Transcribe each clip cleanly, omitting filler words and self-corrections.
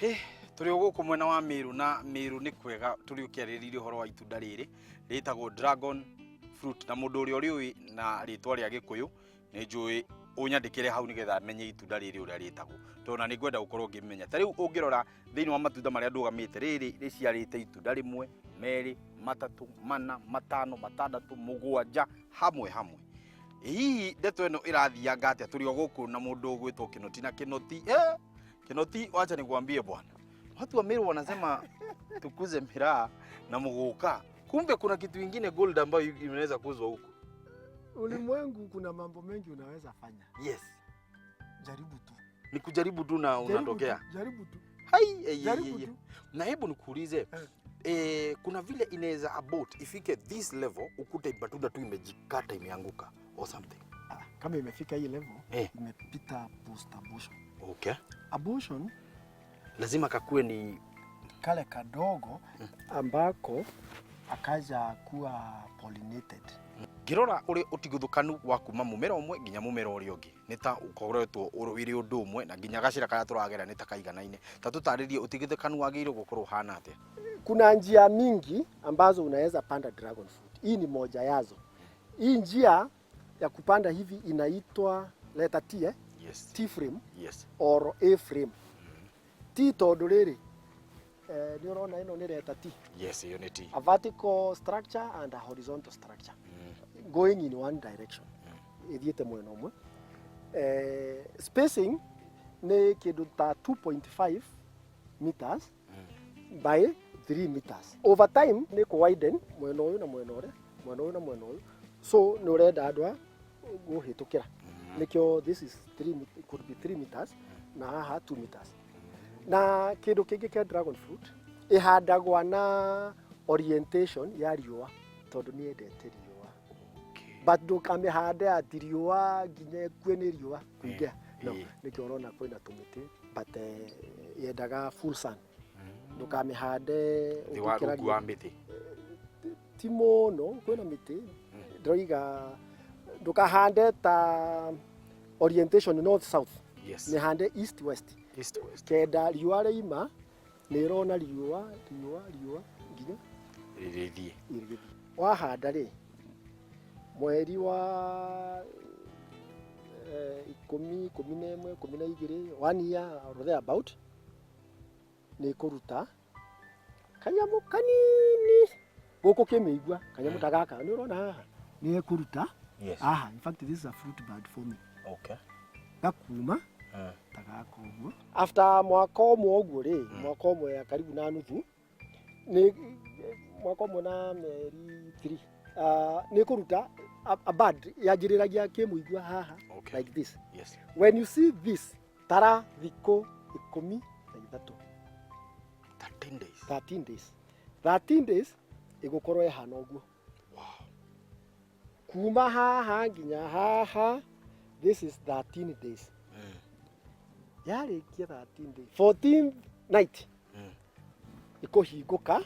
Hĩ, tũrĩ o gũkũ mwena wa Meru na Meru nĩ kwega tũrĩ ũkĩarĩrĩria ũhoro wa itunda rĩrĩ rĩtagwo dragon fruit, na mũndũ ũrĩa ũrĩũĩ na rĩtwa rĩa Gĩkũyũ nĩ njũĩ ũnyandĩkĩre hau nĩgetha menye itunda rĩrĩ ũrĩa rĩtagwo, tondũ na nĩ ngwenda gũkorwo ngĩmenya. Ta rĩu ũngĩrora thĩinĩ wa matunda marĩa ndũgamĩte, rĩrĩ rĩciarĩte itunda rĩmwe, merĩ, matatũ, mana, matano, matandatũ, mũgwanja hamwe hamwe. Hihi ndeto ĩno ĩrathianga atĩa? Tũrĩ o gũkũ na mũndũ ũgwĩtwo Kinoti na Kinoti, Kinoti, wacha nikwambie bwana, watu wa Meru wanasema tukuze miraa na muguka, kumbe kuna kitu ingine gold ambayo inaweza kuzwa huku. Ulimwengu kuna mambo mengi unaweza fanya. Jaribu tu. Ni kujaribu tu na Jaribu unatokea. tu, jaribu tu. Hai, eh, Jaribu eh, eh. tu. Na hebu nikuulize, kuna vile inaweza abort ifike this level ukute matunda tu imejikata imeanguka or something? Ah, kama imefika hii level, imepita post abortion. Abortion Lazima kakue ni kale kadogo ambako akaja kuwa pollinated. Ngĩrora ũrĩ ũtigithũkanu wa kuma mũmera ũmwe nginya mũmera ũrĩa ũngĩ nĩ ta ũkoretwo ũrĩ ũndũ ũmwe, na nginya gacĩra karĩa tũragera nĩ ta kaiganaine. Ta tũtarĩrie ũtigithũkanu wagĩrĩirwo gũkorwo ũhana atĩa? Kuna njia mingi ambazo unaweza panda dragon fruit. Hii ni moja yazo. Hii njia ya kupanda hivi inaitwa letter T, eh? Yes. T frame. Yes. Or A frame. T tondu riri, nĩ ũrona ĩno nĩ letter T. Yes, hiyo nĩ T. A vertical structure and a horizontal structure. Going in one direction. Ithiĩte mwena ũmwe. Spacing nĩ kĩndũ ta 2.5 meters by 3 meters. Over time nĩ kũ widen mwena ũyũ na mwena ũrĩa, mwena ũyũ na mwena ũyũ. So nĩ ũrenda andũ a gũhĩtũkĩra. Nĩkĩo this is 3, could be 3 meters na haha 2 meters. Na kĩndũ kĩngĩ kĩa dragon fruit ĩhandagwa na orientation ya riũa tondũ nĩ yendete riũa. But ndũkamĩhande atĩ riũa nginya ĩkue nĩ riũa kũingĩha. No, nĩkĩo ũrona kwĩna tũmĩtĩ, but yendaga full sun. Ndũkamĩhande Thĩ wa ũngĩkĩra rungu wa riũa. mĩtĩ. Ti mũno kwĩna mĩtĩ, ndĩroiga ndũkahande ta orientation north south. Mĩhande east west. East west. Kenda riũa rĩima nĩ ĩrona riũa riũa riũa nginya rĩrĩthiĩ. Rĩrĩthiĩ. Wahanda rĩ, mweri wa ikũmi, 11, 12, 1 year or there about, nĩ ĩkũruta kanyamũ kanini gũkũ kĩmĩigua, kanyamũ ta gaka nĩ ũrona haha nĩ ĩkũruta. Haha, in fact, this is a fruit bud for me. Gakuma ta gaka ũguo. After mwaka ũmwe ũguo rĩ, mwaka ũmwe karibu na nuthu, nĩ mwaka ũmwe na mĩeri 3, nĩ ĩkũruta a bud yanjĩrĩragia kĩmũigua haha. Like this. When you see this, tara thikũ 13. 13 days. 13 days. 13 days ĩgũkorwo ĩhana ũguo. Kuma haha nginya haha, this is 13 days. Yarĩkia 13 days, 14th night, ĩkũhingũka,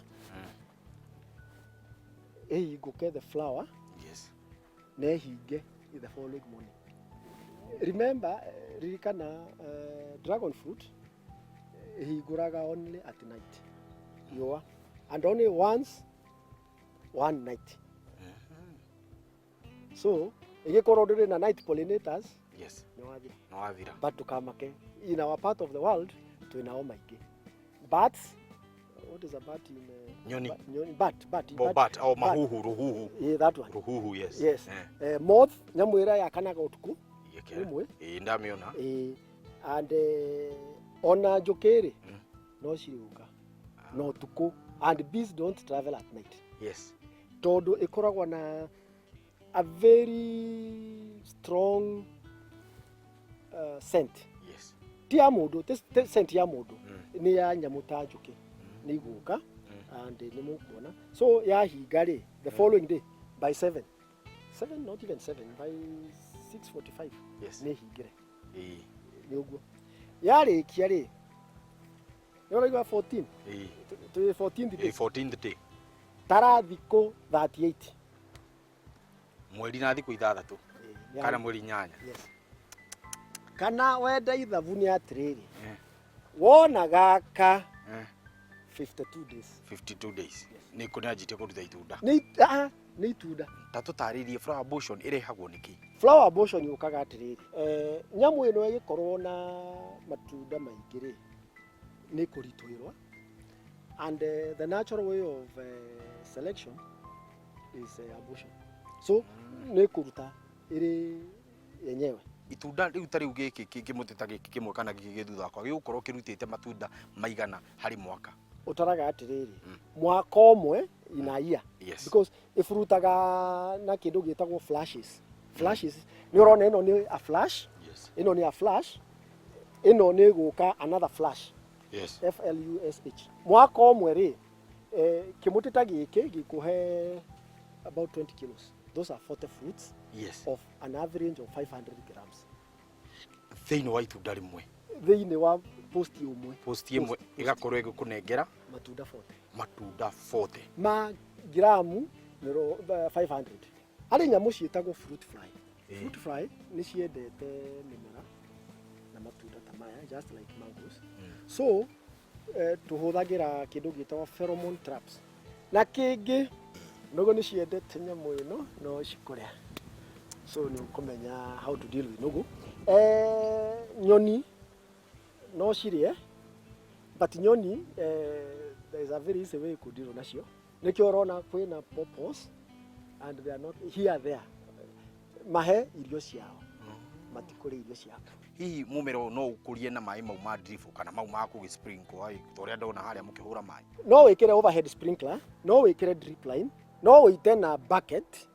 ĩhingũke the flower, na ĩhinge in the following morning. Remember, ririkana, dragon fruit ĩhingũraga only at night, riũa, and only once one night. So ĩgĩkorwo ndũrĩ na night pollinators, nĩ wathira. Nĩ wathira. But ndũkamake, in our part of the world twĩnao maingĩ. Bats, what is a bat in Nyoni. Nyoni, bat, bat, Bo, bat, bat, oh, bat. Mahuhu, ruhuhu. Yeah, that one. Ruhuhu, yes. Yes. Moth, nyamũ ĩrĩa yakanaga ũtukũ. Rĩmwe. Ĩĩ, ndamĩona. And ona njũkĩ rĩ, no cirĩũka na ũtukũ, and bees don't travel at night. Tondũ ĩkoragwo na a very strong scent. Ti ya mũndũ, ti scent ya mũndũ, nĩ ya nyamũ ta njũkĩ. Nĩ igũka and nĩ mũkuona. So yahinga rĩ, the following day by 7, 7, not even 7, by 6:45, nĩ hingĩre. Nĩ ũguo. Yarĩkia rĩ, nĩ ũraigua 14? Twĩ 14th day. 14th day. Tara thikũ 38. Mweri na thikũ ithathatũ. Kana mweri inyanya. Yes. Kana wenda ithabu nĩ atĩrĩrĩ. Wona gaka, 52 days. 52 days nĩ kũ nĩanjĩtie kũruta itunda. Nĩ itunda. Ta tũtarĩrie, flower abortion ĩrehagwo nĩkĩ? Flower abortion yũkaga atĩrĩrĩ, nyamũ ĩno ĩgĩkorwo na matunda maingĩ rĩ, nĩ kũritũhĩrwo, and the natural way of selection is abortion, so nĩ kũruta ĩrĩ yenyewe. Itunda rĩu, ta rĩu gĩkĩ kĩmũtĩ ta gĩkĩ kĩmwe kana gĩkĩ gĩ thutha wakwa, gĩgũkorwo kĩrutĩte matunda maigana harĩ mwaka? Ũtaraga atĩrĩrĩ, mwaka ũmwe ina year, because ĩburutaga na kĩndũ gĩtagwo flashes. Flashes nĩ ũrona, ĩno nĩ a flash, ĩno nĩ a flash, ĩno nĩ gũka another flash. Flush. Mwaka ũmwe rĩ, kĩmũtĩ ta gĩkĩ gĩkũhe about 20 kilos. Those are 40 fruits of an average of 500 grams. Thĩinĩ wa itunda rĩmwe? Thĩinĩ wa post ũmwe. Post ĩmwe. Post. Ĩgakorwo ĩgĩkũnengera matunda 40. Matunda 40. Ma gramu 500. Harĩ nyamũ ciĩtagwo fruit fly. Fruit fly nĩ ciendete mĩmera na matunda ta maya, just like mangoes. So tũhũthagĩra kĩndũ gĩtagwo pheromone traps. Na kĩngĩ, nũgũ nĩ ciendete nyamũ ĩno, no cikũrĩa, so nĩ ũkũmenya how to deal with nũgũ. Nyoni no cirĩe, but nyoni, there is a very easy way kũdeal nacio. Nĩkĩo ũrona kwĩna pawpaws and they are not here there. Mahe irio ciao, matikũrĩa irio ciaku. Hihi mũmera ũyũ no ũkũrie na maĩ mau ma drip kana mau ma kũgĩ sprinkle, ta ũrĩa ndona harĩa mũkĩhũra maĩ? No wĩkĩre overhead sprinkler, no wĩkĩre drip line, no wĩite na bucket,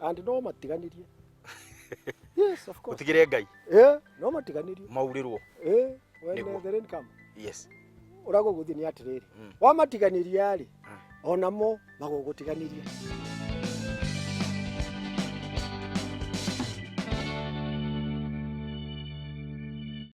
and no matiganĩrie, yes, of course. Ũtigĩre Ngai. Eh, no matiganĩrie. Maurĩrwo. When Nĩguo. The rain come. Ũrĩa gũgũthiĩ nĩ atĩrĩrĩ, wamatiganĩria rĩ, onamo magũgũtiganĩria.